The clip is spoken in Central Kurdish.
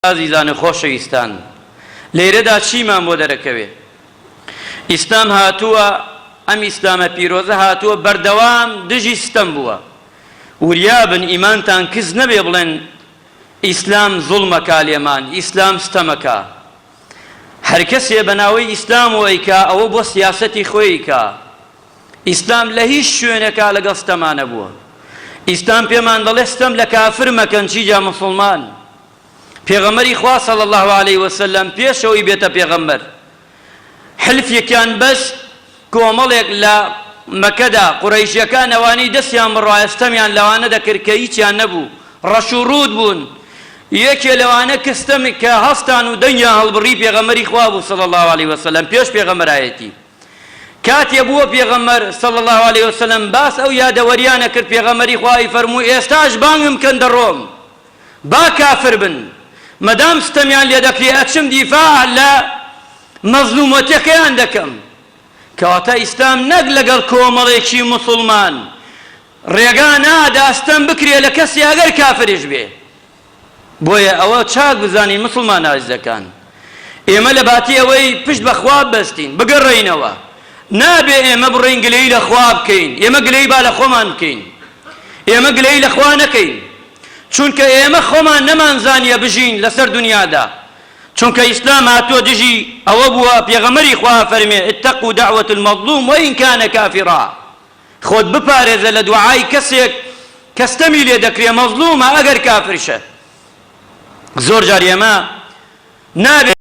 ئازیزان و خۆشەویستان لێرەدا چیمان بۆ دەرەکەوێ؟ ئیسلام هاتووە، ئەم ئیسلامە پیرۆزە هاتووە بەردەوام دژی ستەم بووە. وریابن ئیمانتان کز نەبێ بڵێن ئیسلام زوڵمەکا لێمان، ئیسلام ستەمەکا. هەرکەسێ بەناوەی ئیسلامەوە ئەیکا ئەوە بۆ سیاسەتی خۆی ئەیکا. ئیسلام لە هیچ شوێنێکا لەگەڵ ستەما نەبووە. ئیسلام پێمان دەڵێ ستەم لە کافر مەکەن چی جا موسڵمان. پێغەمبەری خوا صلی اللە علیە وسلم پێش ئەوەی بێتە پێغەمبەر حلفێکیان بەست کۆمەڵێک لە مەکەدا قورەیشیەکان ئەوانەی دەستیان بڕایە ستەمیان لەوانە دەکرد کە هیچیان نەبوو ڕەش و ڕووت بوون یەکێ لەوانە کە ستەم کە هەستان و دەنگیان هەڵبڕی پێغەمبەری خوا بوو صلی اللە علیه وسلم پێش پێغەمبەرایەتی کاتێ بووە پێغەمبەر صلی اللە علیه وسلم باس ئەو یادەوەریانە کرد پێغەمبەری خوا ئەیفەرموو ئێستاش بانگم کەن دەڕۆم با کافر بن مەدام ستەمیان لێ دەکرێ ئەچم دیفاع لە مەزلومەتەکەیان دەکەم کەواتە ئیسلام نەک لەگەڵ کۆمەڵێکی موسڵمان ڕێگا نادا ستەم بکرێ لە کەسێ ئەگەر کافریش بێ بۆیە ئەوە چاک بزانین موسڵمان ئازیزەکان ئێمە لە باتی ئەوەی پشت بە خوا ببەستین بگەڕێینەوە نابێ ئێمە بڕۆین گلەیی لە خوا بکەین ئێمە گلەیی با لە خۆمان بکەین ئێمە گلەیی لە خوا نەکەین چونکە ئێمە خۆمان نەمانزانیە بژین لەسەر دونیادا چونکە ئیسلام هاتووە دژی ئەوە بووە پێغەمبەری خوا فەرمێ اتقوا دعوة المظلوم وإن كان کافرا خۆت بپارێزە لە دوعای کەسێک کە ستەمی لێ دەکرێ مەزلومە ئەگەر کافرشە زۆر جار ئێمە نابێ.